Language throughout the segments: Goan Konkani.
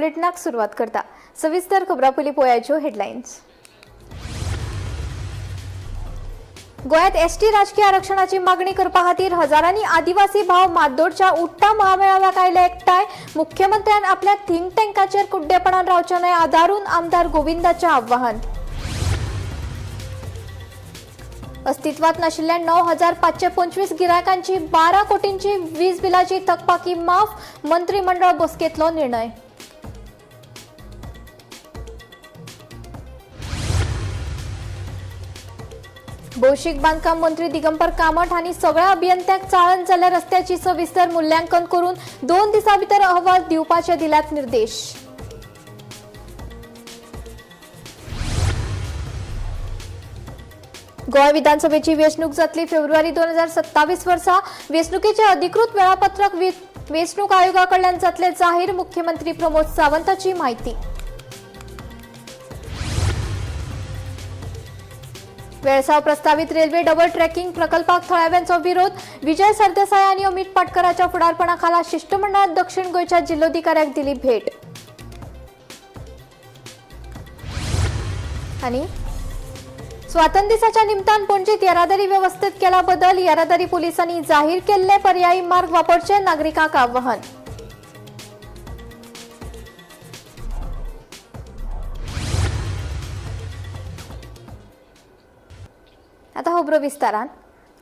बुलेटिनाक सुरवात करता. सविस्तर खबरां पयलीं पळोवयाच्यो हेडलायन्स. गोंयांत एसटी राजकीय आरक्षणाची मागणी करपा खातीर हजारांनी आदिवासी भाव माड्डोळच्या उट्टा महामेळाव्याक आयले एकठांय. मुख्यमंत्र्यान आपल्या थिंक टँकाचेर कुड्डेपणान रावचे न्हय आदारून आमदार गोविंदाचें आव्हान. अस्तित्वात नाशिल्ल्या 9525 गिरायकांची 12 कोटींची वीज बिलाची थकबाकी माफ, मंत्रिमंडळ बसकेंतलो निर्णय. भौशीक बांदकाम मंत्री दिगंबर कामत हांणी सगळ्या अभियंत्यांक चाळण जाल्ल्या रस्त्याची सविस्तर मूल्यांकन करून 2 दिसां भितर अहवाल दिवपाचे दिल्यात निर्देश. गोंय विधानसभेची वेंचणूक जातली फेब्रुवारी 2027 वर्सा. वेंचणुकेचे अधिकृत वेळापत्रक वेंचणूक आयोगा कडल्यान जातले जाहीर, मुख्यमंत्री प्रमोद सावंताची माहिती. वेळसाव प्रस्तावित रेल्वे डबल ट्रॅकिंग प्रकल्पाक थळाव्यांचो विरोध. विजय सरदेसाय आनी अमित पाटकराच्या फुडारपणाखाला शिष्टमंडळात दक्षिण गोंयच्या जिल्लोधिकाऱ्याक दिली भेट. आनी स्वातंत्र्य दिसाच्या निमतान पणजेत येरादारी वेवस्थेत केला बदल. येरादारी पोलिसांनी जाहीर केल्ले पर्यायी मार्ग वापरचे नागरिकांक आवाहन. आता खबरो विस्तारान.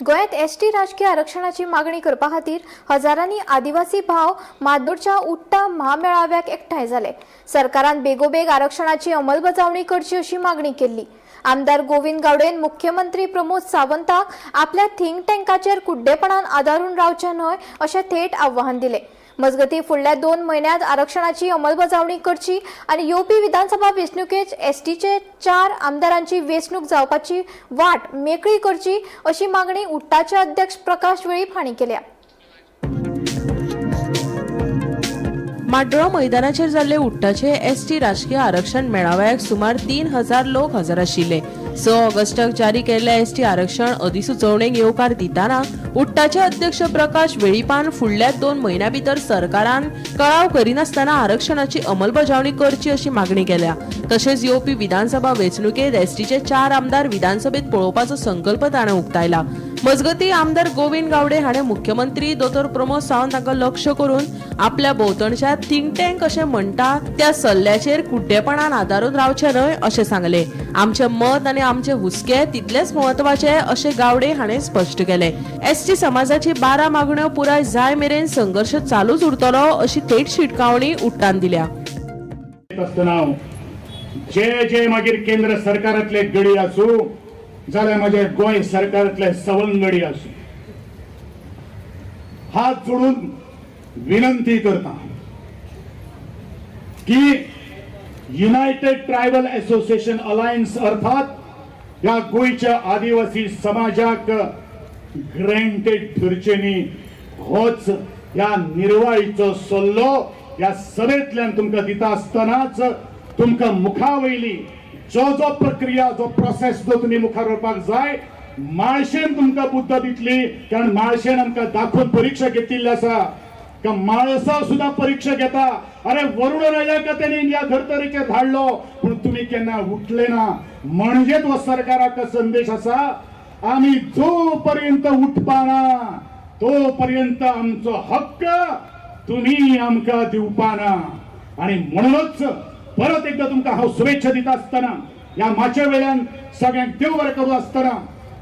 गोंयांत एसटी राजकीय आरक्षणाची मागणी करपा खातीर हजारांनी आदिवासी भाव माड्डोळच्या उट्टा महामेळाव्याक एकठांय जाले. सरकारान बेगोबेग आरक्षणाची अंमलबजावणी करची अशी मागणी केल्ली. आमदार गोविंद गावडेन मुख्यमंत्री प्रमोद सावंताक आपल्या थिंक टँकाचेर कुड्डेपणान आदारून रावचें न्हय अशें थेट आव्हान दिलें. मजगतीं फुडल्या 2 म्हयन्यांत आरक्षणाची अंमलबजावणी करची आनी येवपी विधानसभा वेंचणुकेत एसटीचे 4 आमदारांची वेंचणूक जावपाची वाट मेकळी करची अशी मागणी उट्टाचे अध्यक्ष प्रकाश वेळीप हांणी केल्या. माड्डोळा मैदानाचेर जाल्ले उट्टाचे एसटी राजकीय आरक्षण मेळाव्याक सुमार 3000 लोक हजर आशिल्ले. 6 ऑगस्टाक जारी केल्ल्या एसटी आरक्षण अधिसुचोवणेक येवकार दितना उट्टाचे अध्यक्ष प्रकाश वेळीपान फुडल्या 2 म्हयन्यां भितर सरकारान कळाव करिनासतना आरक्षणाची अंमलबजावणी करची अशी मागणी केल्या. तशेंच येवपी विधानसभा वेंचणुकेत एसटीचे 4 आमदार विधानसभेत पळोवपाचो संकल्प ताणें उक्तायला. मजगतीं आमदार गोविंद गावडे हाणें मुख्यमंत्री दोतोर प्रमोद सावंत हांकां लक्ष करून आपल्या भोंवतणच्या थिंक टँक अशें म्हणटा त्या सल्ल्याचेर कुड्डेपणान आदारून रावचें न्हय अशें सांगलें. आमचें मत आनी आमचे हुस्के तितलेच म्हत्वाचे अशें गावडे हाणें स्पश्ट केलें. एसटी समाजाची 12 मागण्यो पुराय जाय मेरेन संघर्श चालूच उरतलो अशी थेट शिटकावणी उट्टान दिल्या. आसतना जे जे मागीर केंद्र सरकारांतले गडी आसूं जाल्यार म्हजे गोंय सरकारांतले सवंगडी आसूं, हात जोडून विनंती करता की युनायटेड ट्रायबल असोसिएशन अलायन्स अर्थात ह्या गोंयच्या आदिवासी समाजाक ग्रँटेड धरचे न्ही, होच ह्या निर्वाळीचो सल्लो ह्या सभेंतल्यान तुमकां दिता आसतनाच तुमकां मुखा वयली जो जो प्रक्रिया, जो प्रोसेस जो तुमी मुखार व्हरपाक जाय, माळशेन तुमकां बुद्द दितली. कारण माळशेन आमकां दाखोवन परिक्षा घेतिल्ली आसा का माळसा सुद्धा परीक्षा घेता. अरे वरुण राजाक त्यांनी ह्या धर्तरेचेर धाडलो, पूण तुमी केन्ना उठले ना. म्हणजे तो सरकाराक संदेश आसा, आमी जोपर्यंत उठपाना तोपर्यंत आमचो हक्क तुम्ही आमकां दिवपाना. आणि म्हणूनच परत एकदा तुमकां हांव शुभेच्छा दिता आसतना, ह्या माचे वेल्यान सगळ्यांक देव बरें करूं आसतना,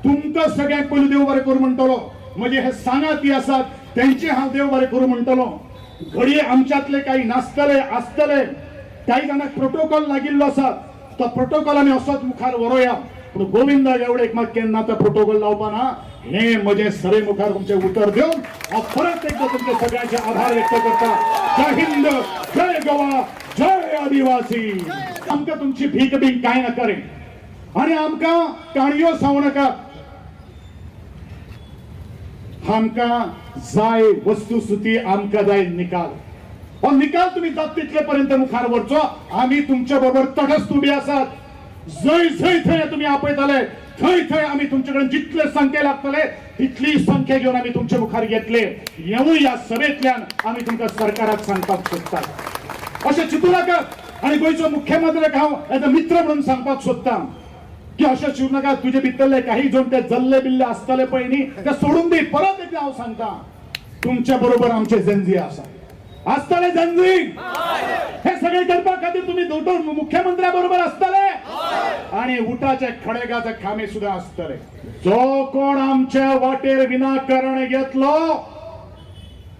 तुमकां सगळ्यांक पयलू देव बरें करूं म्हणटलो. म्हणजे हे सांगाती आसात त्यांचे हांव देव बरें करूं म्हणटलो. घडये आमच्यातले काही नासतले आसतले, काही जाणांक प्रोटोकॉल लागिल्लो आसा, तो प्रोटोकॉल आमी असोच मुखार व्हरोया. पूण गोविंद गावडेक मात केन्ना तो प्रोटोकॉल लावपा ना, हे म्हजें सभे मुखार तुमचें उतर दिवन हांव परत एकदा तुमचे सगळ्यांचे आभार व्यक्त करता. जय हिंद, जय गोवा, जय आदिवासी. आमकां तुमची भीक बीक कांय नाका रे, आनी आमकां काणयो सांगू नाका. आमकां जाय वस्तुस्थिती, आमकां जाय निकाल. हो निकाल तुम्ही जात तितले पर्यंत मुखार व्हरचो. आमी तुमच्या बरोबर तटस्थ उबी आसात. जंय जंय थंय तुमी आपयताले थंय थंय आमी तुमचे कडेन जितले संख्या लागतले तितली संख्या घेवन आमी तुमच्या मुखार येतले. येवूय ह्या सभेंतल्यान आमी तुमकां सरकाराक सांगपाक सोदतात. अशें चिंतू नाकात. आनी गोंयचो मुख्यमंत्र्याक हांव एज अ मित्र म्हणून सांगपाक सोदता की अशें चिंतू नाका. तुजे भितरले काही जण ते जल्ले बिल्ले आसतले पळय न्ही, ते सोडून दी. परत एकदा हांव सांगता, तुमच्या बरोबर आमचे जेनझी आसा. आसतले जेनझी? हे सगळे करपा खातीर तुम्ही दोटोर मुख्यमंत्र्या बरोबर आसतले आणि उटाचे खडेगाचे खांबे सुद्धा आसतले. जो कोण आमच्या वाटेर विनाकारण येतलो,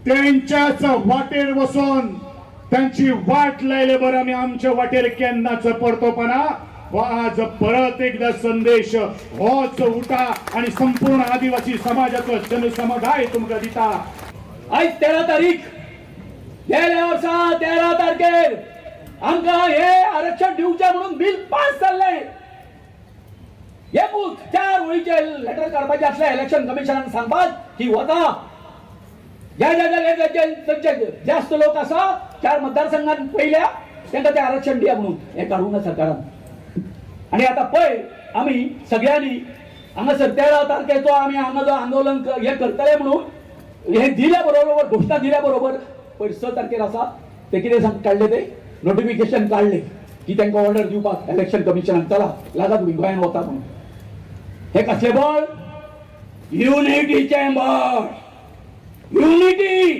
त्यांच्याच वाटेर वचून त्यांची वाट लायले बरं आमी आमच्या वाटेर केन्नाच परतोपना. हो आज परत एकदा संदेश होच उटा आणि संपूर्ण आदिवासी समाजाचो जनसमुदाय तुमकां दिता. आयज 13 तारीख. गेल्या वर्सा 13 तारखेर आमकां हे आरक्षण दिवचें म्हणून बील पास जाल्लें. एकूच चार वळीचे लेटर काडपाचें आसलें इलेक्शन कमिशनाक सांगपाक की वता ज्या ज्या जाग्यार तांचे जास्त लोक आसा, चार मतदारसंघात पयल्या, तांकां तें आरक्षण दिया म्हणून. हें काडूंक ना सरकारान. आणि आता पळय, आमी सगळ्यांनी हांगासर 13 तारखेचो आमी हांगा जो आंदोलन हे करतले म्हणून हे दिल्या बरोबर, घोशणा दिल्या बरोबर पयर 6 तारखेर आसा ते कितें सांग काडले, ते नोटिफिकेशन काडले की तांकां ऑर्डर दिवपाक इलेक्शन कमिशनाक, चला लागा तुमी गोंयान वता म्हणून. हे कसले बळ? युनिटीचें बळ, युनिटी,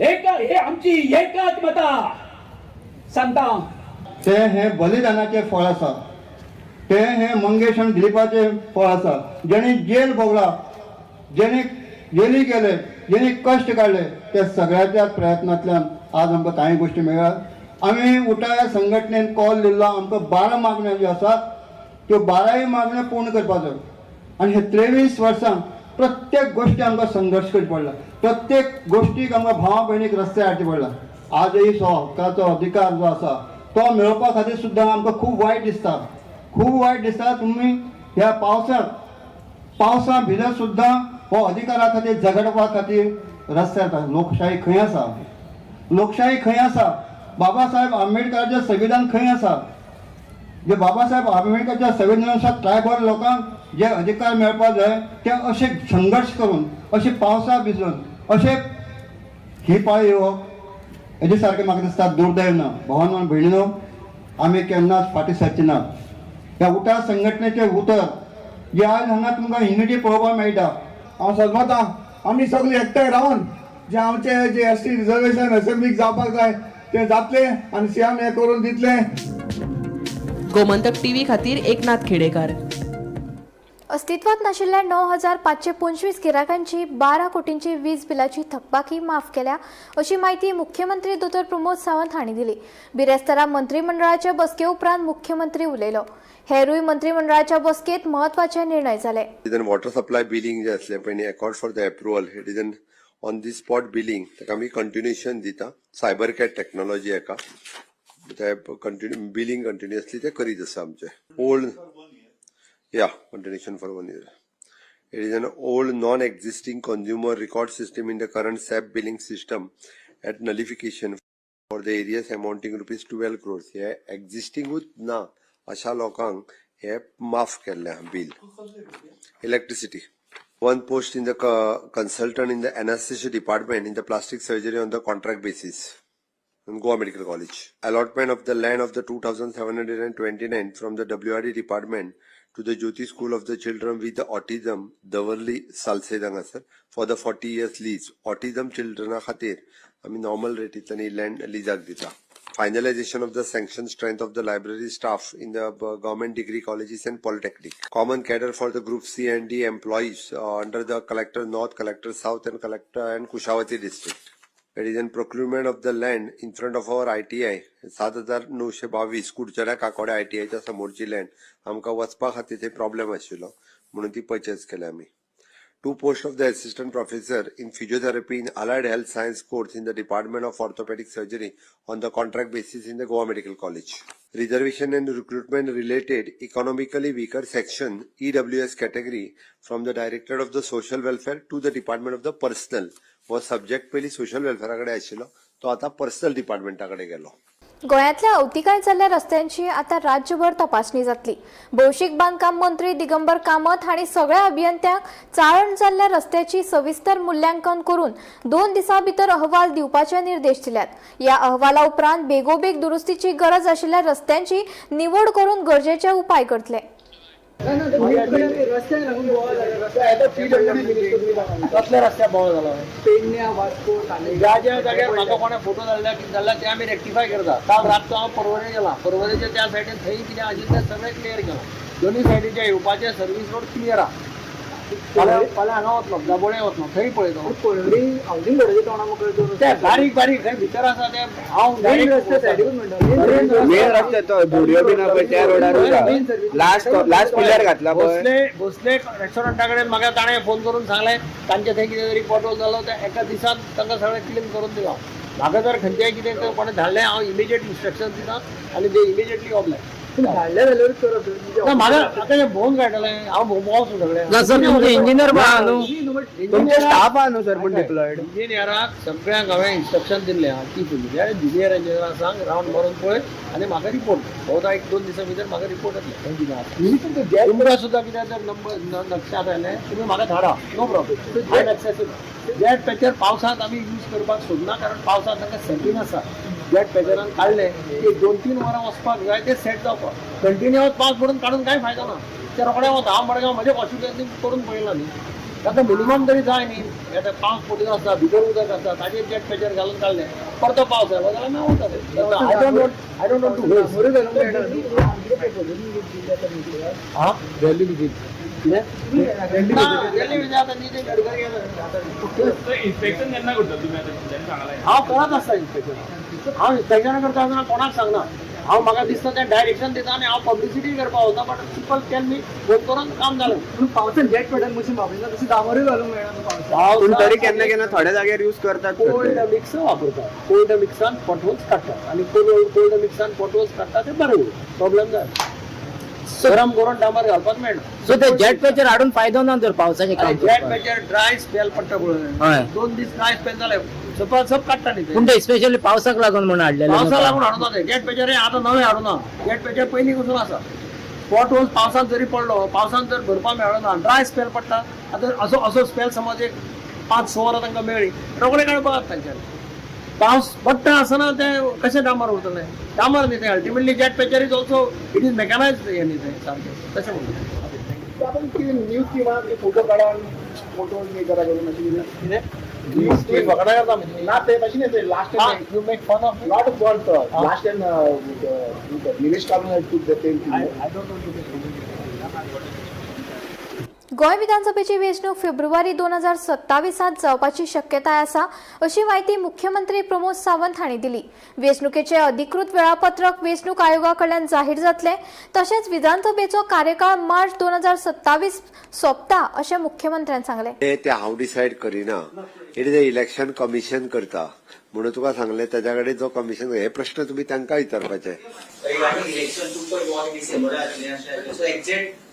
एक हे आमची एकात्मता सांगता. ते हे बलिदानाचें फळ आसा. ते हे मंगेश आनी दिलीपाचें फळ आसा, जेणे जेल भोगला, जेणे जेली गेले, जेणे कश्ट काडले, त्या सगळ्याच्या प्रयत्नांतल्यान आज आमकां कांय गोश्टी मेळ्ळ्यात. आमी उटाया संघटनेन कॉल दिल्लो, आमकां 12 मागण्यो ज्यो आसात त्यो बाराय मागण्यो पूर्ण करपाच्यो. आनी हे 23 वर्सां प्रत्येक गोश्टी आमकां संघर्श करचो पडला, प्रत्येक गोश्टीक आमकां भावा भयणीक रस्त्यार हाडचे पडला. आजही सो हक्काचो अधिकार जो आसा तो मेळोवपा खातीर सुद्दां आमकां खूब वायट दिसता, खूब वायट दिसता. तुमी ह्या पावसांत, पावसा भितर सुद्दां हो अधिकारा खातीर झगडपा खातीर रस्त्यार येता. लोकशाही खंय आसा? लोकशाही खंय आसा? बाबासाहेब आंबेडकराचें संविधान खंय आसा? जे बाबासाहेब आंबेडकरच्या संविधानानुसार ट्रायबल लोकांक जे अधिकार मेळपाक जाय, ते अशे संघर्श करून, अशे पावसा भिजून, अशे ही पाळी येवप हेजे सारकें म्हाका दिसता दुर्दैव ना. भावानो आनी भयणीनो, आमी केन्नाच फाटीं सरचे ना. ह्या उटा संघटनेचें उतर जे आज हांगा तुमकां युनिटी पळोवपाक मेळटा. हांव सजमता, आमी सगळे एकठांय रावन जे आमचे जे एसटी रिजर्वेशन असेंब्लीक जावपाक जाय ते जातले आनी सीएम हें करून दितले. गोमंतक टीव्ही खातीर एकनाथ खेडेकर. अस्तित्वात नाशिल्ल्या 9525 गिरायकांची 12 कोटींची वीज बिलाची थकबाकी माफ केल्या, अशी म्हायती मुख्यमंत्री दोतोर प्रमोद सावंत हांणी दिली. बिरेस्तारा मंत्रिमंडळाच्या बसके उपरांत मुख्यमंत्री उलयलो. हेरूय मंत्रिमंडळाच्या बसकेत म्हत्वाचे निर्णय जाले. It is water supply billing जे असले पळय न्ही, accord for the approval, it is an on the spot billing. ताका आमी कंटिन्युएशन दिता. सायबर कॅट टॅक्नॉलॉजी हाका ते कंटिन्यू बिलिंग कंटिन्युअसली ते करीत आसा आमचे. Old, yeah, continuation for one year. It is an old non existing consumer record system in the current SAP billing system at nullification for the arrears amounting ₹12 crores. हे एक्झिस्टिंगूच ना अशा लोकांक हे माफ केल्लें आहा bill. Electricity. One post in the consultant in the anesthesia department in the plastic surgery on the contract basis in Goa Medical College. Allotment of the land of the 2729 from the WRD department to the Jyoti School of the Children with the Autism, Davorlim, Salcete हांगासर for the 40 years lease. Autism children खातीर आमी नॉर्मल रेटींतल्यान ही लँड लिजाक दिता. Finalization of the sanction strength of the library staff in the government degree colleges and polytechnic. Common cadre for the group C and D employees under the Collector North, Collector South and Collector and Kushavati district. It is in procurement of the land in front of our ITI, 7922 Kudchade Kakoda आयटीआयच्या समोरची लँड आमकां वचपा खातीर ते प्रॉब्लेम आशिल्लो म्हणून ती परचेस केल्या आमी. Two posts of the assistant professor in physiotherapy in allied health science course in the Department of Orthopedic Surgery on the contract basis in the Goa Medical College. Reservation and recruitment related economically weaker section EWS category from the Director of the Social Welfare to the Department of the Personnel. हो सब्जेक्ट पयलीं सोशल वेलफेअरा कडेन आशिल्लो, तो आतां पर्सनल डिपार्टमेंटा कडेन गेलो. गोंयांतल्या अवतिकाय जाल्ल्या रस्त्यांची आतां राज्यभर तपासणी जातली. भौशीक बांदकाम मंत्री दिगंबर कामत हांणी सगळ्या अभियंत्यांक चाळण जाल्ल्या रस्त्याची सविस्तर मुल्यांकन करून 2 दिसां भितर अहवाल दिवपाचे निर्देश दिल्यात. ह्या अहवाला उपरांत बेगोबेग दुरुस्तीची गरज आशिल्ल्या रस्त्यांची निवड करून गरजेचे उपाय करतले. कसल्या रस्त्यार बोवाळ जाला? पेडण्या, वास्को, ज्या ज्या जाग्यार म्हाका कोणें फोटो धाडल्या, कितें धाडल्या, ते आमी रेक्टिफाय करता. काल रातचो हांव पर्वरे गेला. पर्वरेच्या त्या सायडीन थंय कितें आशिल्लें तें सगळें क्लियर केलां. दोनूय सायडीच्या येवपाचे सर्वीस रोड क्लियर आहा. फाल्यां फाल्यां हांगा वतलो, दाबोळे वतलो, थंय पळयतलो. पर्वरी हावसिंग बोर्डाच्या तोंडा मुखार ते बारीक बारीक खंय भितर आसा ते हांव मेन रस्त्या सायडीकूच म्हणटा. मेन रस्ते तो धुडयो बी ना पळय त्या रोडारूच आहा. लास्ट लास्ट पिलर घातला पळय. भोसले भोसले रेस्टॉरंटा कडेन म्हाका ताणें फोन करून सांगलें, तांचे थंय कितें तरी पॉटहोल जालो, ते एका दिसान तांकां सगळें क्लीन करून दिलां. म्हाका जर खंयचेंय कितें तर कोणें धाडलें, हांव इमिजिएट इन्स्ट्रक्शन दिता आनी ते इमिजिएटली ऑबलाय. धाडल्या जाल्यारूच करप. ना, म्हाका म्हाका हें भोंवन काडटलें हांव भोंवसो सगळें. ना सर, तुमचे इंजिनियर आहा न्हू, तुमचे स्टाफ आहा न्हू सर, पूण डिप्लॉयड इंजिनियराक सगळ्यांक हांवें इन्स्ट्रक्शन दिल्लें आहा की तुमच्या ज्युनियर इंजिनियराक सांग, रावंड मारून पळय आनी म्हाका रिपोर्ट भोवता 1-2 दिसां भितर म्हाका रिपोर्ट येतले. खंय कितें आसा तुमकां सुद्दां कितें जर नंबर लक्षांत आयलें, तुमी म्हाका धाडा, no problem, I am accessible. Jet patcher पावसांत आमी यूज करपाक सोदना, कारण पावसांत तांकां सेटींग आसा. जेट पॅचरान काडलें की 2-3 वरां वचपाक जाय ते सेट जावपाक. कंटिन्युअस पावस पडून काडून कांय फायदो ना, ते रोखडे वता. हांव मडगांव म्हजे कॉन्स्टिट्युएन्सी करून पळयलां न्ही, ताका मिनिमम तरी जाय न्ही. आतां पावस पडून आसता, भितर उदक आसता, ताजेर जेट पॅचर घालून काडलें, परतो पावस आयलो जाल्यार मागीर वता ते. I don't want to waste. हा रॅली कितें? कितें ना, रॅली म्हणजे आतां नितीन गडकरी गेलो. इन्स्पेक्शन केन्ना करता तुमी आतां तुमच्यांनी सांगलां? हांव करत आसता इन्स्पेक्शन. हांव इन्स्पेक्शन करता आसतना कोणाक सांगना. हांव म्हाका दिसता तें डायरेक्शन दिता आनी हांव पब्लिसिटी करपाक वता, but people tell me phone करून काम जालें. पूण पावसान जेट पडटा मशीन वापरिना, तशें डांबरूय घालूंक मेळना न्हू पावसान. पूण तरी केन्ना केन्ना थोड्या जाग्यार यूज करतात सर कोल्ड ते. मिक्स वापरतात. कोल्ड मिक्सान पॉटहोल्स काडटात आनी कोल्ड मिक्सान पॉटहोल्स काडटा ते बरें उरता, प्रॉब्लेम जायना. गरम करून डांबर घालपाक मेळना. सो ते जेट पॅचर हाडून फायदो ना तर पावसाचे काम जेट करपाक. पॅचर ड्राय स्पेल पडटा पळय, हय. 2 दीस ड्राय स्पेल जाले, सब सब काडटा न्ही ते. पूण ते स्पेशली पावसाक लागून म्हणून हाडलेले न्हू पावसा लागून ते. हाडूना ते जेट पॅचर. हे आतां नवें हाडूना, जेट पॅचर पयलीं पसून आसा. पॉट होल्स पावसांत जरी पडलो, पावसांत जर भरपा मेळना, ड्राय स्पेल पडटा. आतां असो असो स्पेल समज एक 5-6 वरां तांकां मेळ्ळी, रोखडे काडपाक जाता तांच्यानी. पावस पडटा आसतना ते कशें डांबर उरतलें? डांबर न्ही तें, ultimately jet patcher is also it is mechanise हें न्ही तें सारकें तशें म्हणटा. आपण कितें न्यूज टिमान फोटो काडून फोटो हे करा करून अशें कितें? कितें न्यूज टीम फकडां करता म्हणजे? ना, ते तशें न्ही, ते last time you make fun of not fun, last time Nilesh Kabra took the same thing. I don't want to make. Goa विधानसभेची वेंचणूक फेब्रुवारी 2027 जावपाची शक्यताय आसा अशी म्हायती मुख्यमंत्री प्रमोद सावंत हांणी दिली. वेंचणुकेचे अधिकृत वेळापत्रक वेंचणूक आयोगा कडल्यान जाहीर जातलें. तशेंच विधानसभेचो कार्यकाळ मार्च 2027 सोंपता अशें मुख्यमंत्र्यान सांगलें. ते ते हांव डिसायड करिना, it is a election commission करता. म्हणून तुका सांगलें, ताच्या कडेन जो कमिशन, हे प्रश्न तुमी तांकां विचारपाचे. इलेक्शन 2.1 डिसेंबरा जातलें अशें, सो एक्झॅक्ट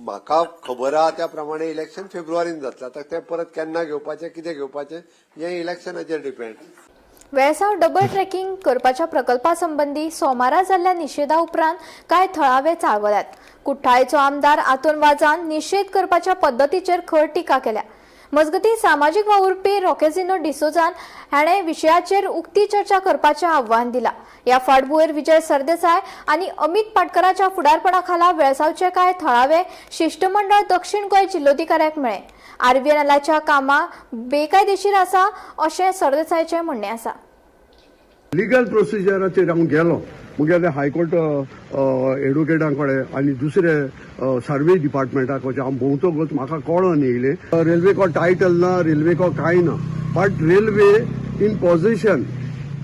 म्हाका खबर आहा त्या प्रमाणे इलेक्शन फेब्रुवारीन जातलें. आतां तें परत केन्ना घेवपाचें, कितें घेवपाचें, हें इलेक्शनाचेर डिपेंड. वेळसांव डबल ट्रॅकिंग करपाच्या प्रकल्पा संबंदी सोमारा जाल्ल्या निशेधा उपरांत कांय थळावे चाळवल्यात. कुठ्ठाळेचो आमदार आतोन वाजान निशेध करपाच्या पद्दतीचेर खर टिका केल्या. मजगतीं, सामाजीक वावुरपी रॉकेझिनो डिसोजान हाणें विशयाचेर उक्ती चर्चा करपाचें आव्हान दिलां. ह्या फाटभूंयेर विजय सरदेसाय आनी अमित पाटकराच्या फुडारपणा खाला वेळसांवचे कांय थळावे शिश्टमंडळ दक्षिण गोंय जिल्लोधिकाऱ्याक मेळ्ळें. आरबीएनएलाच्या कामां बेकायदेशीर आसा अशें सरदेसायाचें म्हणणें आसा. लिगल प्रोसिजराचेर हांव गेलो मुगेले हायकोर्ट एडवोकेटां कडेन आनी दुसरे सर्वे डिपार्टमेंटा कडेन हांव भोंवतकच म्हाका कळोन येयलें, रेल्वेको टायटल ना, रेल्वेको कांय ना, but railway in possession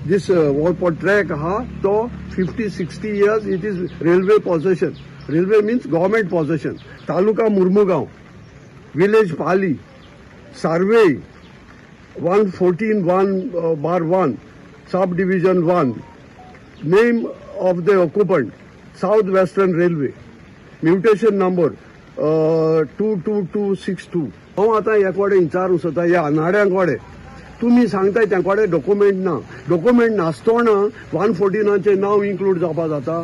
this हो ट्रॅक आहा तो 50-60 years it is railway possession. Railway means government possession. Taluka Mormugao, village Pali, survey 114 1/1, sub division 1, name of the occupant South Western Railway, mutation number 22262. हांव आतां ह्या कडेन विचारूंक सोदता ह्या अनाड्यां कडेन, तुमी सांगताय तें कडेन डॉक्युमेंट ना. डॉक्युमेंट नासतना 114नाचें नांव इन्क्लूड जावपा जाता?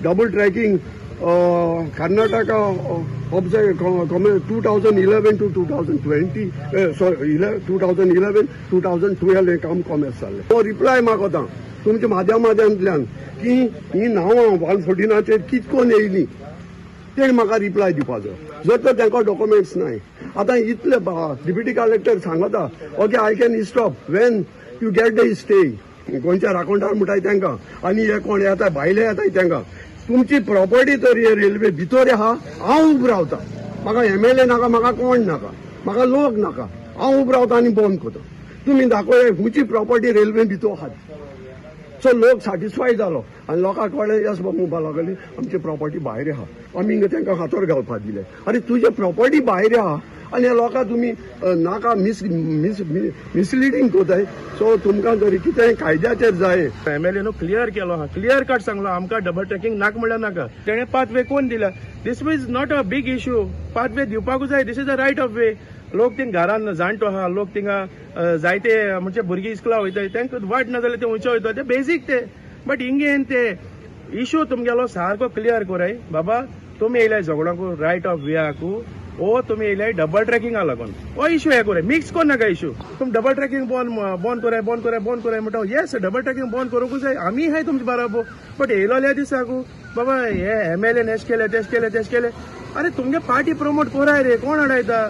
Double tracking Karnataka object 2011 to 2020, sorry, 2011 2012 हें काम कॉमेस जाल्लें. हो रिप्लाय मागता तुमच्या माध्यमांतल्यान की ही नांवां 114नाचेर कितकोन येयली तेणी म्हाका रिप्लाय दिवपाचो. जर तर तांकां डॉक्युमेंट्स नाय, आतां इतले डिप्युटी कलेक्टर सांगता, "Okay, I can stop when you get the stay." गोंयच्या राखणदार म्हणटाय तांकां आनी हे कोण येता, भायले येताय तांकां, तुमची प्रॉपर्टी तर हे रेल्वे भितर आहा. हांव उबो रावता, म्हाका एमएलए नाका, म्हाका कोण नाका, म्हाका लोक नाका, हांव उबो रावता आनी बंद करता. तुमी दाखय खंयची प्रॉपर्टी रेल्वे भितर आहा. सो लोक सॅटिस्फाय जालो आनी लोकांक कळ्ळें, येस बाबा, म्हणपाक लागली आमची प्रॉपर्टी भायर आहा, आमी हिंगा तांकां हातर घालपाक दिले. आरे, तुजे प्रॉपर्टी भायर आहा आनी ह्या लोकांक तुमी नाका मिस मिस मिसलिडींग करताय. सो तुमकां जर कितेंय कायद्याचेर जाय एमएलए नो क्लियर केलो आहा, क्लियर कट सांगलो आमकां डबल ट्रॅकिंग नाका म्हणल्यार नाका. तेणें पाथवे कोण दिला? This is not a big issue. Pathway दिवपाकूच जाय. This is a right of way. लोक थिंगा घरान जाणटो आहा, लोक थिंगा जायते म्हणजे भुरगीं इस्कुला वयताय, तांकां वाट ना जाल्यार ते उंचे वयता, ते बेजीक ते. बट हिंगे ते इशू तुमगेलो सारको क्लियर कराय बाबा. तुमी येयले झगडोंकू रायट ऑफ वेआकू ओ तुमी येयले डबल ट्रॅकिंगा लागून, हो इशू हे कराय, मिक्स कर नाका इशू. तुमी डबल ट्रॅकिंग बंद बंद कराय, बंद कराय, बंद कराय म्हणटा. येस, डबल ट्रॅकिंग बंद करूंकूच जाय, आमी हाय तुमचे बराबर. बट येयलोल्या दिसाकू बाबा हे एमएलए एश केले, तेश केले, तेश केले. अरे, तुमगे पार्टी प्रमोट कराय रे, कोण अडयता?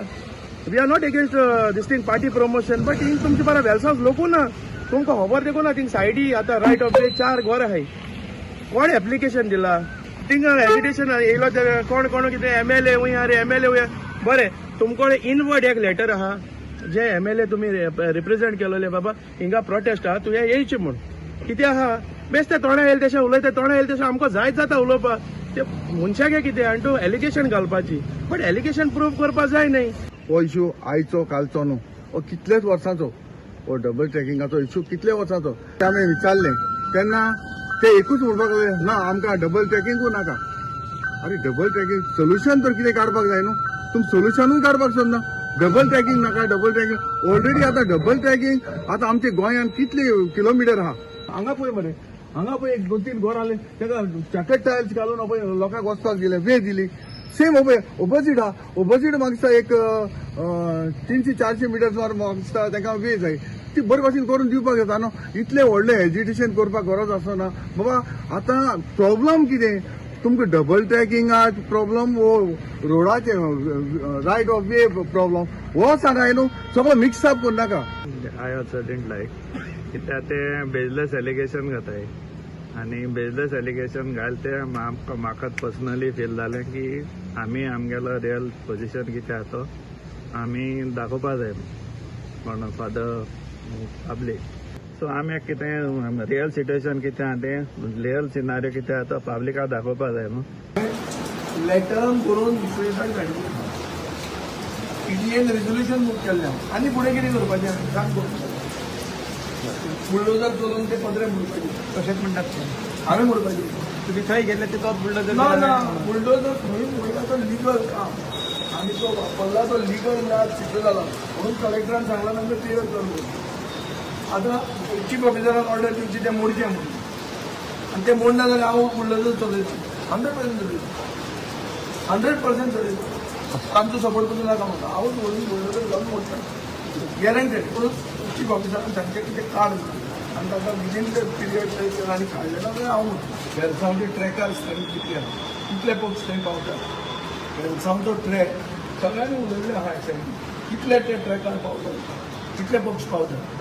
We are not against this thing, party promotion, but हिंग तुमचे बरा वेलसांव लोकू ना, तुमकां खबर देखून ना. थिंग सायडी आतां रायट ऑफ वे चार घर आहाय, कोण एप्लिकेशन दिला? थिंगा एजिटेशन येयलो ते कोण कोण कितें एमएलए वय रे, एमएलए वय. बरें, तुमकडे इनवर्ड एक लेटर आहा जे एमएलए तुमी रिप्रेझेंट केलेले, बाबा हिंगा प्रोटेस्ट आहा, तुवें येयचें म्हूण? कितें आहा, बेश्टे तोंडा येयले तशें उलयता, तोंडा येयले तशें आमकां जायत जाता उलोवपाक. ते मनशाक कितें आनी तूं एलिगेशन घालपाची, बट एलिगेशन प्रूव करपा जाय न्ही. हो इशू आयचो कालचो न्हू, हो कितलेच वर्सांचो. हो डबल ट्रॅकिंगाचो इशू कितले वर्सांचो. ते आमी विचारलें तेन्ना ते एकूच म्हणपाक लागले, ना, आमकां डबल ट्रॅकिंगूय नाका. अरे, डबल ट्रॅकिंग सोल्युशन तर कितें काडपाक जाय न्हू? तुमी सोल्युशनूय काडपाक सोदना. डबल ट्रॅकिंग नाका, डबल ट्रॅकिंग ऑलरेडी आतां डबल ट्रॅकिंग आतां आमच्या गोंयांत कितले किलोमिटर आहा. हांगा पळय मरे, हांगा पळय, एक दोन तीन घर आले, ताका चॅकेट टायल्स घालून पळय लोकांक वचपाक दिले, वे दिली. सेम पळय ओपोजीट आहा, ओपोजीट म्हाका दिसता एक 300-400 मिटर सुमार म्हाका दिसता तांकां वे जाय. ती बरे भाशेन करून दिवपाक जाता न्हू. इतलें व्हडलें एजिटेशन करपाक गरज आसना बाबा. आतां प्रॉब्लम कितें तुमकां? डबल ट्रॅकिंगा प्रॉब्लम वो रोडाचे रायट ऑफ वे प्रॉब्लम हो सांगाय न्हू, सगळो मिक्स अप करनाका. I also didn't like, कित्याक ते बेजलेस एलिगेशन घाताय आनी बेजलेस एलिगेशन घाल ते म्हाका पर्सनली फील जालें की आमी आमगेलो रियल पोजिशन कितें आहा तो आमी दाखोवपा जाय म्हण फॉर the public. सो आमी कितें रियल सिट्युएशन कितें आहा तें, रियल सिनारियो कितें आहा तो पब्लिकाक दाखोवपा जाय न्हू. लेटर करून विश्वेशाक धाडली, पीटीएन रेजोल्युशन मूव केल्लें. आनी फुडें कितें करपाचें सांग? बुलडोजर चलोवन ते पत्रे मोडपाचे? तशेंच म्हणटात ते. हांवें मोडपाचे? तुमी थंय गेल्ले ते तोच बुलडोजर? ना ना, बुलडोजर खंय मोडला तो लिगल काम आमी तो वापरला, तो लिगल म्हळ्यार सिद्ध जाला म्हणून कलेक्टरान सांगला तांकां क्लियर कर म्हणून. आतां चीफ ऑफिसरान ऑर्डर दिवची ते मोडचे म्हणून आनी ते मोडना जाल्यार हांव बुलडोजर चलयता, 100% चलयता, 100% चलयता. आमचो सपोर्ट करून नाका म्हाका, हांव व्हरून बुलडोजर घालून मोडटा, गॅरंटेड. पूण चीफ ऑफिसरान सांगचें की ते काड म्हणून आनी ताका विदीन the period आनी काडलें ना जाल्यार हांव मोडटा. वेलसांवचे ट्रॅकार स्ट्रेंथ कितली आहा, कितले पक्ष थंय पावतात? वेलसांवचो ट्रॅक सगळ्यांनी उलयल्लें आहा एक्सायटी, कितले ते ट्रॅकार पावतात, कितले पक्ष पावतात,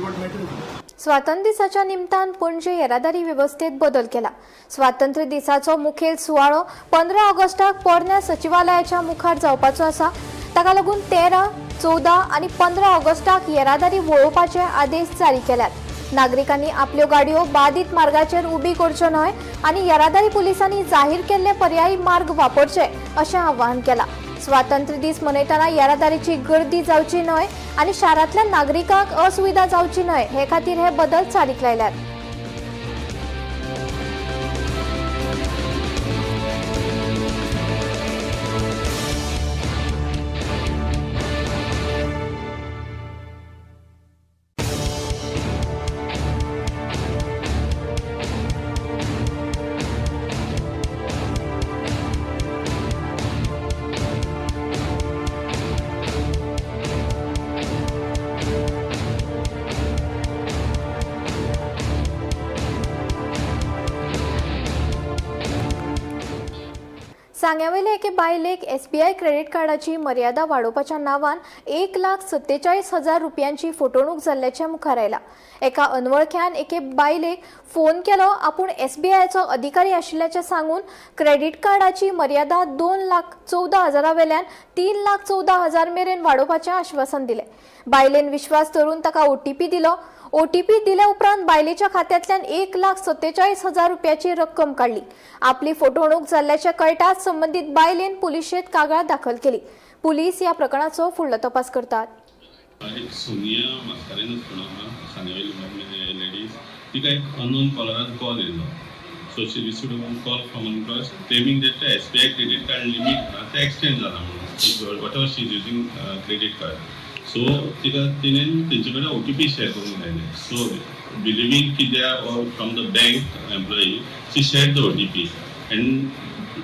what matters. स्वातंत्र्य दिसाच्या निमतान पणजे येरादारी वेवस्थेत बदल केला. स्वातंत्र्य दिसाचो मुखेल सुवाळो 15 ऑगस्टाक पोरण्या सचिवालयाच्या मुखार जावपाचो आसा. ताका लागून 13, 14 आनी 15 ऑगस्टाक येरादारी वळोवपाचे आदेश जारी केल्यात. नागरिकांनी आपल्यो गाडयो बादीत मार्गाचेर उबी करच्यो न्हय आनी येरादारी पुलिसांनी जाहीर केल्ले पर्यायी मार्ग वापरचे अशें आवाहन केलां. स्वातंत्र्य दीस मनयतना येरादारीची गर्दी जावची न्हय आनी शारांतल्या नागरिकांक असुविधा जावची न्हय हे खातीर हे बदल चालीक लायल्यात. सांग्यावयले एके बायलेक एसबीआय क्रेडीट कार्डाची मर्यादा वाडोवपाच्या नांवान 1,47,000 रुपयांची फटवणूक जाल्ल्याचें मुखार आयला. एका अनवळख्यान एके बायलेक फोन केलो, आपूण एसबीआयचो अधिकारी आशिल्ल्याचें सांगून क्रेडीट कार्डाची मर्यादा 2,14,000 वेल्यान 3,14,000 मेरेन वाडोवपाचें आश्वासन दिलें. बायलेन विश्वास धरून ताका ओटीपी दिलो. ओटीपी दिल्या उपरांत बायलेच्या खात्यांतल्यान 1,47,000 रुपयाची रक्कम काडली. आपली फटवणूक जाल्ल्याचें कळटाच संबंदीत बायलेन पुलिशेंत कागाळ दाखल केली. पुलीस ह्या प्रकरणाचो फुडलो तपास करतात. एक सोनिया मास्कारेनस म्हणून आहा सांगेवेली लेडीज, तिका एक अननोन कॉलरान कॉल येयलो. So she received one call from one claiming that SBI credit card limit आहा तें एक्सटेंड जाला म्हणून, whatever she is using credit card. So तिका तिणें तेंचे कडेन ओटीपी शेअर करूंक लायले. सो बिलिवींग की they are from the bank employee, she share the OTP and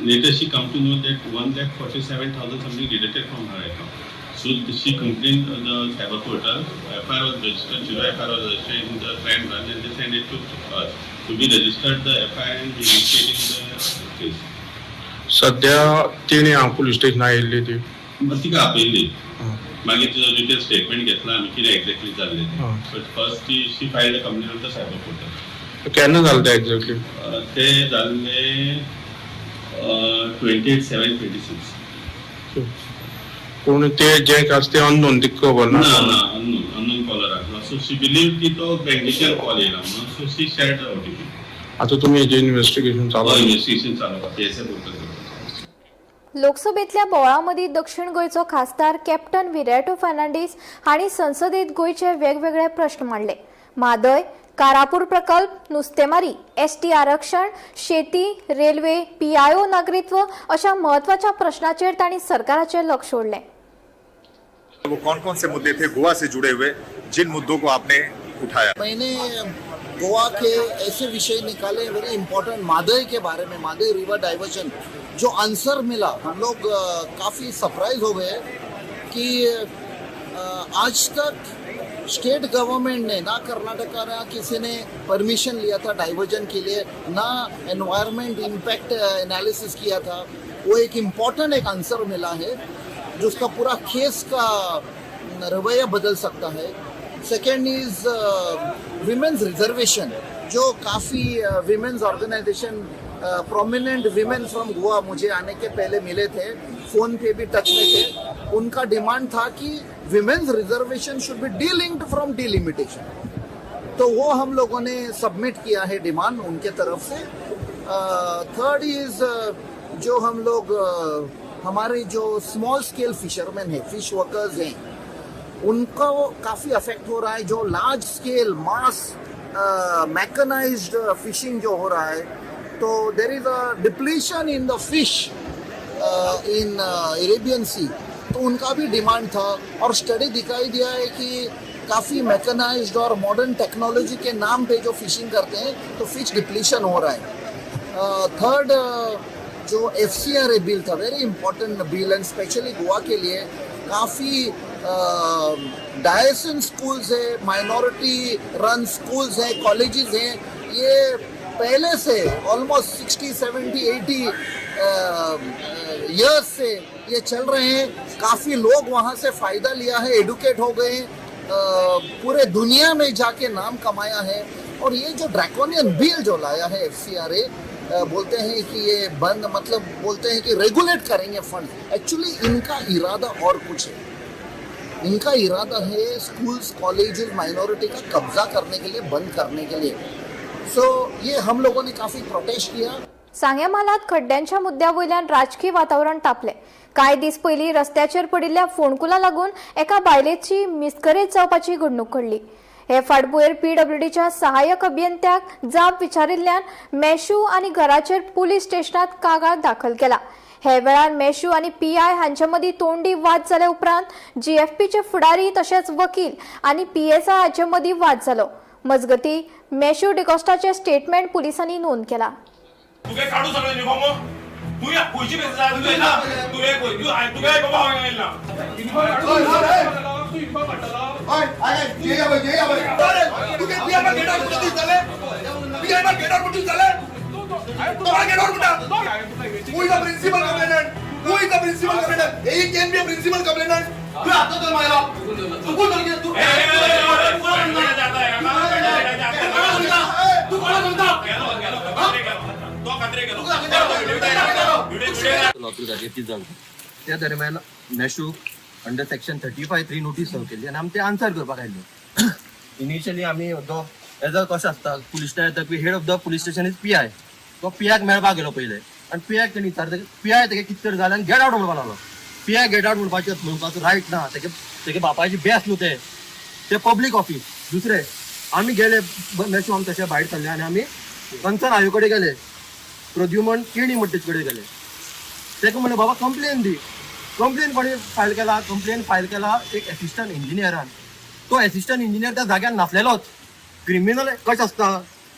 later she come to know that 1,47,000 something deducted from her account. So she complained the cyber portal. FIR was registered, zero FIR was registered in the crime branch and they sent it to us. So we registered the FIR and we initiating the case. सध्या तिणे हांव पुलीस स्टेशनार येयल्ली ती? मग तिका आपयल्ली, मागीर तिजो डिटेल स्टेटमेंट घेतला आमी, कितें एक्झॅक्टली जाल्लें तें. बट फर्स्ट ती she filed complain on the cyber portal. केन्ना जालें तें एक्झॅक्टली? ते जाल्ले 28/7/26. पूण ते जे आसा ते अननोन, तिका खबर ना. ना? ना, अननोन कॉलर आसलो. सो शी बिलीव की तो बँकेच्यान कॉल येयला म्हणून, so she share the OTP. आतां तुमी हेजें इन्वेस्टिगेशन चालू आसा? इन्व्हेस्टिगेशन चालू आसा, पीएसआय पोर्टल. लोकसभेतल्या बोवाळा दक्षिण गोंयचो खासदार कॅप्टन विरेटो फर्नांडीस हांणी संसदेत गोंयचे वेगवेगळे प्रश्न मांडले. म्हादय, कारापूर प्रकल्प, नुस्तेमारी, एसटी आरक्षण, शेती, रेल्वे, पीआयओ नागरिकत्व अशा म्हत्वाच्या प्रश्नाचेर तांणी सरकाराचें लक्ष ओडलें. वो कौन कौन से मुद्दे थे गोवा से जुड़े हुए, जिन मुद्दों को आपने उठाया? मैंने गोवा के ऐसे विषय निकाले, वेरी इंपॉर्टेंट, मादई के बारे में, मादई रिवर डाइवर्जन. जो आंसर मिला, हम लोग काफ़ी सरप्राइज हो गए कि आज तक स्टेट गवर्नमेंट ने ना कर्नाटका ना किसी ने परमिशन लिया था डाइवर्जन के लिए, ना एनवायरनमेंट इम्पैक्ट एनालिसिस किया था. वो एक इम्पॉर्टेंट एक आंसर मिला है जिसका पूरा केस का रवैया बदल सकता है. सेकेंड is women's reservation, जो काफ़ी women's organisation, prominent women from Goa मुझे आने के पहले मिले थे, फ़ोन पे भी टच में थे. उनका डिमांड था कि women's reservation should be delinked from delimitation. तो वो हम लोगों ने सबमिट किया है डिमांड उनके तरफ से. थर्ड is जो हम लोग हमारे जो स्मॉल स्केल फिशरमैन है, फिश वर्कर्स हैं, उनको काफ़ी अफेक्ट हो रहा है. जो large scale mass mechanized fishing जो हो रहा है, तो there is a depletion in the fish in Arabian Sea, तो उनका भी डिमांड था. और स्टडी दिखाई दिया है कि काफ़ी मैकेनाइज्ड और मॉडर्न टेक्नोलॉजी के नाम पे जो फिशिंग करते हैं, तो फिश डिप्लीशन हो रहा है. थर्ड, जो एफसीआरए बिल था, very important bill and specially Goa K लिए. काफ़ी डायसिसन स्कूल्स है, माइनॉरिटी रन स्कूल्स हैं, कॉलेजेस हैं, ये पहले से ऑलमोस्ट 60, 70, 80 इयर्स से ये चल रहे हैं. काफ़ी लोग वहाँ से फ़ायदा लिया है, एडुकेट हो गए, पूरे दुनिया में जाके नाम कमाया है. और ये जो ड्रैकोनियन बिल जो लाया है एफसीआरए, बोलते हैं कि ये बंद, मतलब बोलते हैं कि रेगुलेट करेंगे फंड. एक्चुअली इनका इरादा और कुछ है. इनका इरादा है स्कूल्स, कॉलेजेस, माइनॉरिटी का कब्जा करने के लिए, बंद करने के लिए. सो ये हम लोगों ने काफ़ी प्रोटेस्ट किया. सांग्या म्हालांत खड्ड्यांच्या मुद्द्या वयल्यान राजकी वातावरण तापलें. कांय दीस पयलीं रस्त्याचेर पडिल्ल्या फोंडकुला लागून एका बायलेची मिसकरेज जावपाची घडणूक घडली. हे फाटभुंयेर पीडब्ल्यूडीच्या सहाय्यक अभियंत्याक जाप विचारिल्ल्यान मेशू आनी घराचेर पुलीस स्टेशनात कागाळ दाखल केला. हे वेळार मेशू आनी पीआय हांचे मदीं तोंडी वाद जाल्या उपरांत जीएफपीचे फुडारी तशेंच वकील आनी पीएसआय हांचे मदीं वाद जालो. मजगतीं, मेशू डिकॉस्टाचे स्टेटमेंट पुलिसांनी नोंद केला. तुगे काडू सगळे युनिफॉर्म. तूं खंयची बेसीस आसा तुवें ना तुवें तूं तुगे बाबा हांवें येयला. तुगे पियामा गेटार कुठे दिसले? पियामा गेटार कुठे दिसले? तो कोणाक गेट आउट म्हणटा? Who is the principal complainant? Who is the principal complainant? AE can be a principal complainant. तू हात धर मागला. तू कोण धरले? तू तू कोणाक सांगता? त्या दरम्यान मेशूक under section 35(3) notice serve केली आनी आमी ते आन्सर करपाक आयिल्ले. इनिशियली आमी जो एज अ कशें आसता पुलीस स्टेशन येता, head of the police station is PI. तो पीआयक मेळपाक गेलो पयले आनी पीआयक तेणी विचारता, पीआय तेगे कितें तरी जालें आनी गेट आवट म्हणपाक लागलो. पीआय गेट आवट म्हणपाचें म्हणपाचो रायट ना. तेगे तेगे बापायची बेस न्हू तें, तें पब्लीक ऑफीस. दुसरें आमी गेले मेशू आमी तशें भायर सरले आनी आमी कन्सर्न आयो कडेन गेले, प्रद्युमन केणी म्हणटा तेजे कडेन गेले. ताका म्हणलें बाबा कंप्लेन दी. कंप्लेन कोणी फायल केला? कंप्लेन फायल केला एक एसिस्टंट इंजिनियरान. तो एसिस्टंट इंजिनियर त्या जाग्यार नासलेलोच. क्रिमिनल कशें आसता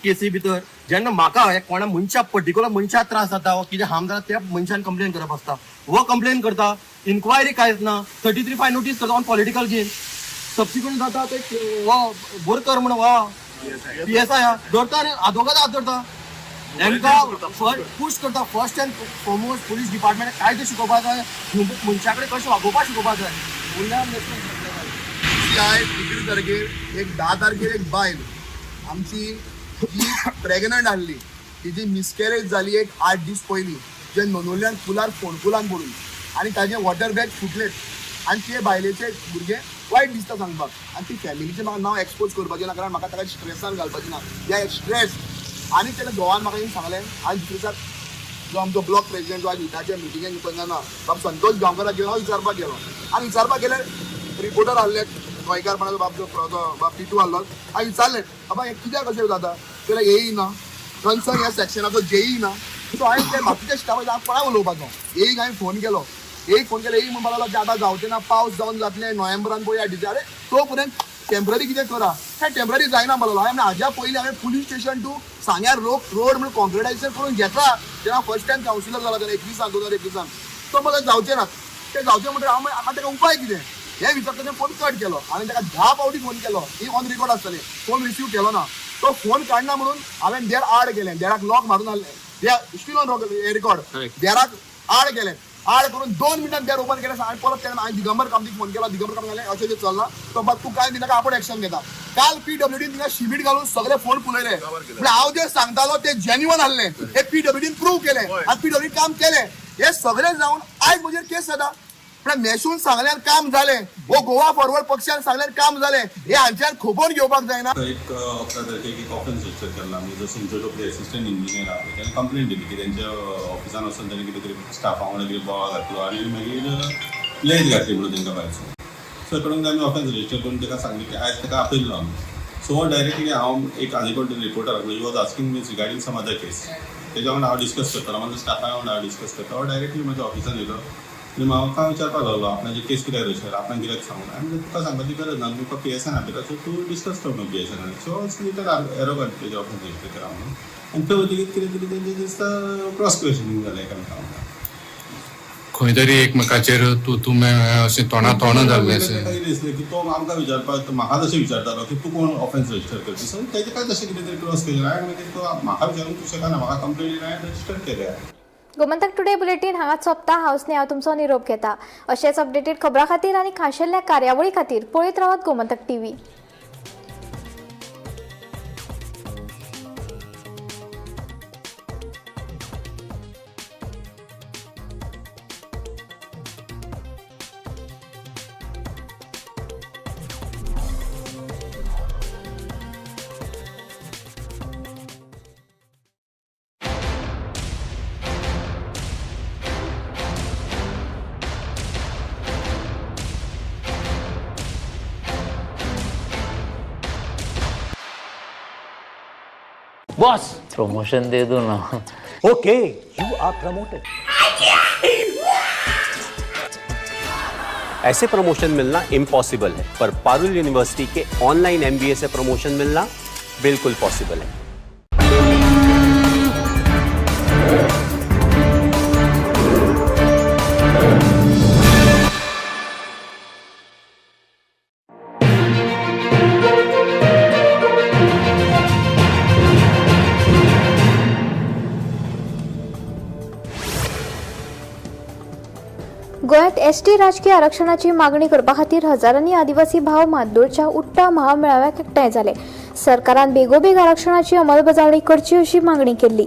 केसी भितर, जेन्ना म्हाका कोणा मनशा पर्टिक्युलर मनशाक त्रास जाता वा कितें हार्म जाता त्या मनशान कंप्लेन करप आसता. हो कंप्लेन करता, इन्क्वायरी कांयच ना, 33(5) नोटीस करता ऑन पॉलिटिकल गेन. सबसिक्वंट जाता ते हो बोरकर म्हण हो PSI धरता आनी आदवोगाद हात धरता, तांकां पुश करता. First and foremost police department कायदे शिकोवपाक जाय, मनशा कडेन कशें वागोवपाक शिकोवपाक जाय. आयज 21 तारखेर एक 10 तारखेर एक बायल आमची जी प्रेग्नंट आहली, तिजी मिसकॅरेज जाली एक 8 दीस पयलीं, जे नोनोल्यान पुलार फोंडकुलान पडून आनी ताजें वॉटर बॅग फुटलें आनी ते बायलेचें भुरगें वायट दिसता सांगपाक. आनी ती फॅमिलीचें म्हाका नांव एक्सपोज करपाचें ना, कारण म्हाका ताका स्ट्रेसान घालपाचें ना. त्या स्ट्रेस आनी तेणें घोवान म्हाका येवन सांगलें. आनी दुसरे दिसा जो आमचो ब्लॉक प्रेजिडेंट जो आयज उटाच्या मिटिंगेक उपस्थित ना बाब संतोष गांवकाराक गेलो, हांव विचारपाक गेलो आनी विचारपाक गेल्यार रिपोर्टर आहले गोंयकारपणाचो बाब जो बाब टिटू आहलो. हांवें विचारलें बाबा हें कित्याक अशें जाता, जाल्यार एई ना, कन्सर्न ह्या सेक्शनाचो जेई ना. सो हांवें ते बाकीच्या स्टाफाक हांव कोणाक उलोवपाचो, एईक हांवें फोन केलो. एईक फोन केलो, एई म्हणपाक लागलो की आतां जावचें ना, पावस जावन जातलें नोव्हेंबरान पळया डिसेंबर, अरे तो पर्यंत टेंपररी कितें करा. हें टेंपररी जायना म्हणपाक लागलो. हांवें हाज्या पयलीं हांवें पुलीस स्टेशन टू सांग्यार रोड म्हणून कॉन्क्रिटायझेशन करून घेतला जेन्ना फर्स्ट टायम कावन्सिलर जाला तेन्ना 21-2021. तो म्हाका जावचें ना, तें जावचें म्हणटकीर हांव आतां ताका उपाय कितें हें विचारता. तेणें फोन कट केलो. हांवें ताका 10 फावटी फोन केलो, ही ऑन रिकॉर्ड आसतलें, फोन रिसीव केलो ना. तो फोन काडना म्हणून हांवें देर आड केलें, देराक लॉक मारून हाडलें, स्टील ऑन रिकॉर्ड. देराक आड केलें, आड करून 2 मिनटान देर ओपन केलें. हांवें परत केलें, हांवें दिगंबर कामतीक फोन केलो. दिगंबर कामतीक सांगलें अशें जें चल्लां, तो बाब तूं कांय दिनाका, आपूण एक्शन घेता. काल PWDन थिंगा शिमीट घालून सगळे फोन पुलयले. पूण हांव जें सांगतालो तें जेन्युअन आहलें, हें PWDन प्रूव केलें आनी PWDन काम केलें. हें सगळें जावन आयज म्हजेर केस जाता. पण मेशून सांगल्यार काम जालें, हो गोवा फॉरवर्ड पक्षान सांगल्यार काम जालें, हें हांच्यान खोबोवन घेवपाक जायना. एक 11 तारखेक एक ऑफेन्स रजिस्टर केला आमी. जो सिंचो टोपले एसिस्टंट इंजिनियर आहा ताणें कंप्लेन दिली की तेंच्या ऑफिसान वचून ताणें कितें तरी स्टाफा वांगडा कितें बोवाळ घातलो आनी मागीर लेज घातली म्हणून तेंकां भायरसून. सो कडून आमी ऑफेन्स रजिस्टर करून ताका सांगलें की आयज ताका आपयल्लो आमी. सो डायरेक्टली हांव एक आनी रिपोर्टर आसलो, he was asking me regarding some other case. तेज्या वांगडा हांव डिस्कस करतालो, म्हाज्या स्टाफा वांगडा हांव डिस्कस करता. हो डायरेक्टली म्हज्या ऑफिसान येयलो आनी म्हाका विचारपाक लागलो आपणाची केस कित्याक रजिस्टर, आपणाक कित्याक सांगून. हांवें म्हणलें तुका सांगपाची गरज ना, तुका PSN आपयता, सो तूं डिस्कस कर न्हू PSN. So little arrogant तेजे ऑफिस रजिस्टर करा म्हणून. आनी थंय वतकीच कितें तरी तेंचें दिसता क्रॉस क्वेश्चनींग जालें एकामेका वांगडा. खंय तरी एकमेकाचेर तूं तूं मैं अशें तोंडा तोंड जाल्लें अशें ताका कितें दिसलें की तो आमकां विचारपाक, म्हाका तशें विचारतालो की तूं कोण ऑफेन्स रजिस्टर करता. सो तेजें काय तशें कितें तरी क्रॉस क्वेश्चन. हांवें मागीर तो म्हाका विचारूंक तूं शकना, म्हाका कंप्लेन हांवें रजिस्टर केल्या. गोमंतक टुडे बुलेटीन हांगा सोंपता. हांव स्नेहा तुमचो निरोप घेता. अशेच अपडेटेड खबरां खातीर आनी खाशेल्या कार्यावळी खातीर पळयत रावात गोमंतक टीव्ही. बॉस प्रमोशन दे दो ना. Okay, you are promoted. ऐसे प्रमोशन मिलना इम्पॉसिबल है, पर पारुल यूनिवर्सिटी के ऑनलाइन MBA से प्रमोशन मिलना बिल्कुल पॉसिबल है. गोंयांत एसटी राजकीय आरक्षणाची मागणी करपा खातीर हजारांनी आदिवासी भाव माद्दोळच्या उट्टा महामेळाव्याक एकठांय जाले. सरकारान बेगोबेग आरक्षणाची अंमलबजावणी करची अशी मागणी केल्ली.